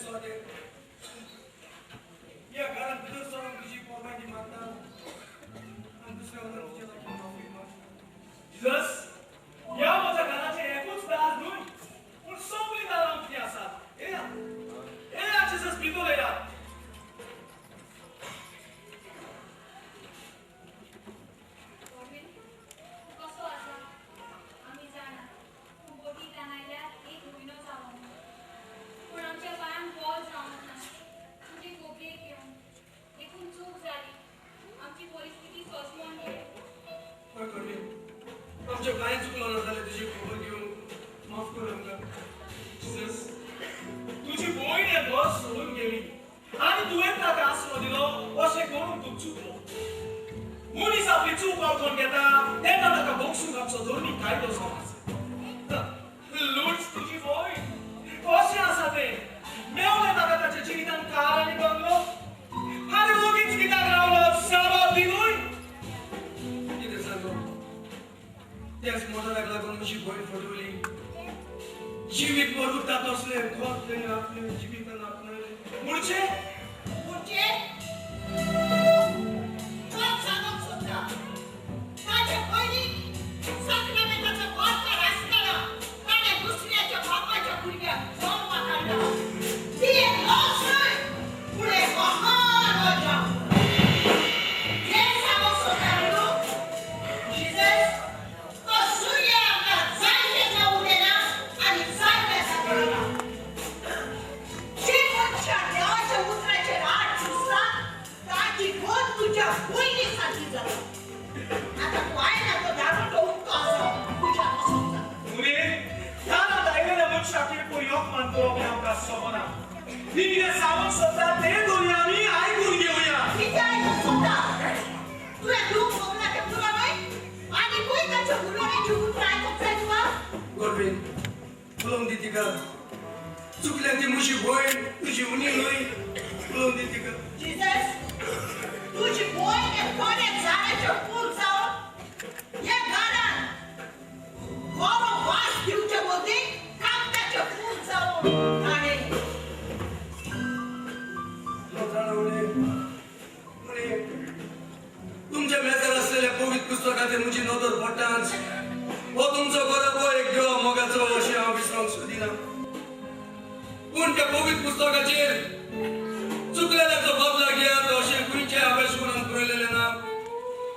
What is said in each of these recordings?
सोदे ह्या घरांत भितर सरून तुजी परवानगी मागता आनी दुसऱ्या वरां तुज्या लागीं माफी मागता. जिजस, ह्या म्हज्या घराचें एकूच दार न्हय, पूण सगळीं दारां उक्तीं आसात. येया येया जिजस, भितर येया. गॉडविन, तूं कसो आसा आमी जाणा. तूं बोटींतल्यान आयल्यार एक म्हयनो जालो ना, पूण आमच्या पांयांक बळ जावंक ना तुजे खबरेक येवन. देखून चूक जाली. आमची परिस्थिती सोंसमोन घे. हय गॉडविन, आमच्या कांय चुकलो ना जाल्यार तुजी खबर घेवंक माफ कर आमकां. जिजस, तुजी भयण हें घर सोडून गेली आनी तुवें ताका आसरो दिलो, अशें करून तूं चुकलो. मनीस आपली चूक वळखून घेता तेन्ना ताका बक्षूंक आमचो धर्मीक कायदो जावन आसा. लुट्स तुजी भयण कशें आसा तें मेवलें ताका ताच्या जिवितान कार आनी बंगलो, आनी ओगीच कित्याक रावलो साबाब दी न्हय? कितें सांगू, त्याच मोटराक लागून म्हजी भयण फटवली. जिवीत भर उरता तसलें घर तेणें आपलें जिवितान आपणायलें. म्हणचे म्हणजे कोण सांगूंक सोदता, ताच्या भयणीक साक्रामेंताचो बोरकार आसतना ताणें दुसऱ्याच्या बापाच्या भुरग्याक जल्माक हाडला. ती एक लस न्हय, पूण एक महान अजाप. हें सांगूंक सोदता न्हय तूं? जिजस, तो सूर्य आमकां जाय तेन्ना उदेना आनी जाय तेन्ना पडना. जे मनशान देवाच्या उतराचेर आड घुसला ताची गत तुज्या भयणी सारकी जाता. आतां तूं आयला तो दारुटो उक्तो आसा, तुज्या पसंत जाता. मुने, दारांत आयलेल्या मनशाक एक योगमान करप हें आमकां सोबना. ती कितें सांगूंक सोदता तें दोनूय आमी आयकून घेवया. कितें आयकूंक सोदता? तुवें दुख भोगला तें पुरो न्हय? आनीकूय ताच्या उलोवण्याची उतरां आयकूंक जाय तुका? गॉडविन, उलोवंक दी तिका. चुकल्या ती म्हजी भयण, तुजी उणी न्हय. उलोवंक दी तिका. जिजस, तुजी भयण एक बरें झाडाचें फूल जावन हे घरान बरो वास दिवचे बदली कागदाचें फूल जावन ताणें जाणा उणे उणे, तुमच्या मेजार आसलेल्या पवित्र पुस्तकाचेर म्हजी नदर पडटाच हो तुमचो गोरबो एक देवा मोगाचो अशें हांव विसरोंक सोदिना. पूण त्या पवित्र पुस्तकाचेर चुकलेल्याचो बदला घेयात अशें खंयच्याय अभ्यासकुरान बरयलेलें ना.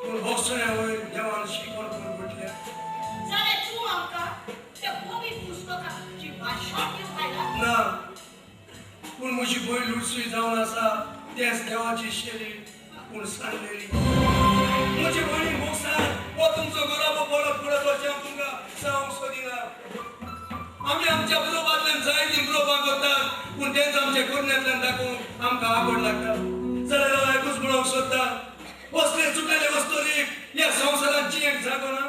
पूण भोगसण्या वयर देवान शिकवण करून म्हटल्या. जाल्यार तूं आमकां त्या पवित्र पुस्तकाची भाशण दिवंक आयला? ना, पूण म्हजी भयण लुडसूय जावन आसा तेच देवाची शरीर पूण सांडलेली. म्हजी भयणी भोगसान हो तुमचो गोराबो परत परत अशें हांव तुमकां सांगूंक सोदिना. आमी आमच्या बरोबांतल्यान जायतीं बरोबां करतात, पूण तेंच आमच्या करण्यांतल्यान दाखोवंक आमकां आवड लागता. जाल्यार हांव एकूच म्हणूंक सोदता, असले चुकलेले वस्तुरीक ह्या संवसारांत जियेंक जागो ना,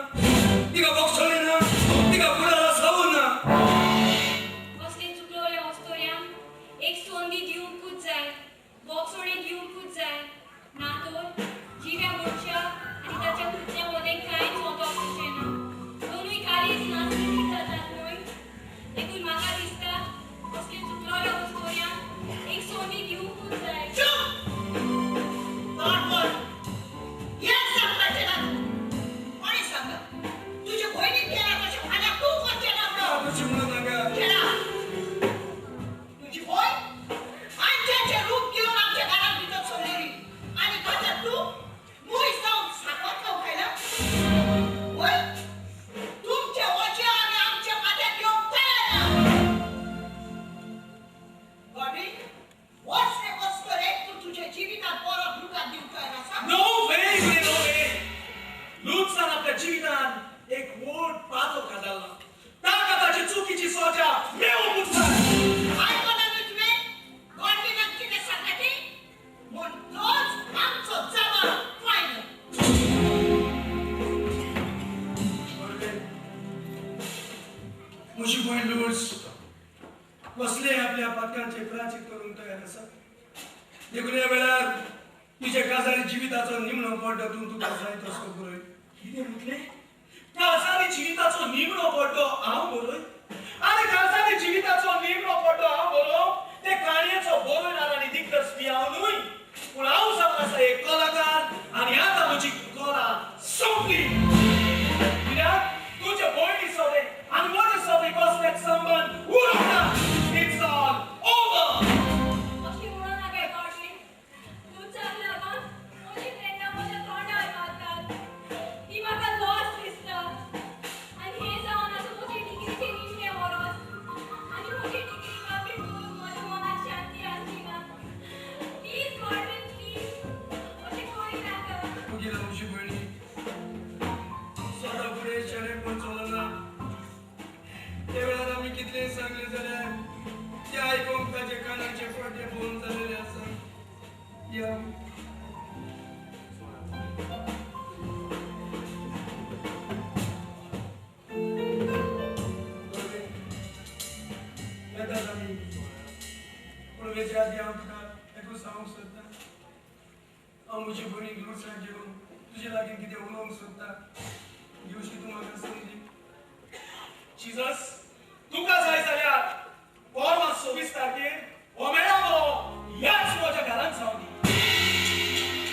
तिका भोगसणें ना, तिका फुडारा सावून ना. असले चुकलोल्या अस्तोऱ्यांक एक संदी दिवंकूच जाय, बोगसोणे दिवंकूच जाय. ना तर जिव्या मनशा आनी ताच्या कुत्र्या मदें कांयच वचप अशें ना. दोनूय काळीज नासली जातात न्हय? देखून म्हाका दिसता असले चुकलोल्या अस्तोऱ्यांक एक संदी दिवंकूच जाय. चूप! तोंड बंद. हें सांगपाचें ना तूं. कोणें सांगला तुजे भयणीन केलां तशें फाल्यां तूं करचें ना म्हणून? तशें म्हणून नाका. केला. तुजी भयण आमच्याचें रूप घेवन आमच्या घरात भितर सरलेली आनी ताच्या तूं मनीस जावन साकोत खावंक आयला वय? तुमचे वचे आमी आमच्या माथ्यार घेवंक तयार ना. गॉडविन, वच रे वस्तरे, तूं तुज्या जिवितांत परत दुकान दिवंक तयार आसा? नो वे, नो वे. लुत्सान आपल्या जिवितान एक व्हड पातक हाडला. ताका ताची चुकीची सजा मेळूंकूच जाय. आयकलां न्हय तुवें गॉडविनान कितें सांगलां ती? म्हणटच आमचो जबाब फायनल. बरोबर. म्हजी भयण लुड्स कसलेय आपल्या पातकांचे प्राचित करूंक तयार आसा. देखून ह्या वेळार तुज्या काजारी जिविताचो निमणो पड्डो तूं तुका जाय तसो बरय. कितें म्हटलें? काजारी जिविताचो निमणो पड्डो हांव बरय? आनी काजारी जिविताचो निमणो पड्डो हांव बरोवं ते काणयेचो या. येतात आमी, पूण वेच्या आदी हांव तुका एकूच सांगूंक सोदता. हांव म्हजी भयणीक लुडसां घेवन तुजे लागीं कितें उलोवंक सोदता. घेवशी तूं म्हाका संदी? जिजस, तुका जाय जाल्यार कोर्मा 26 तारखेर हो मेळावो ह्याच म्हज्या घरांत जावं दी.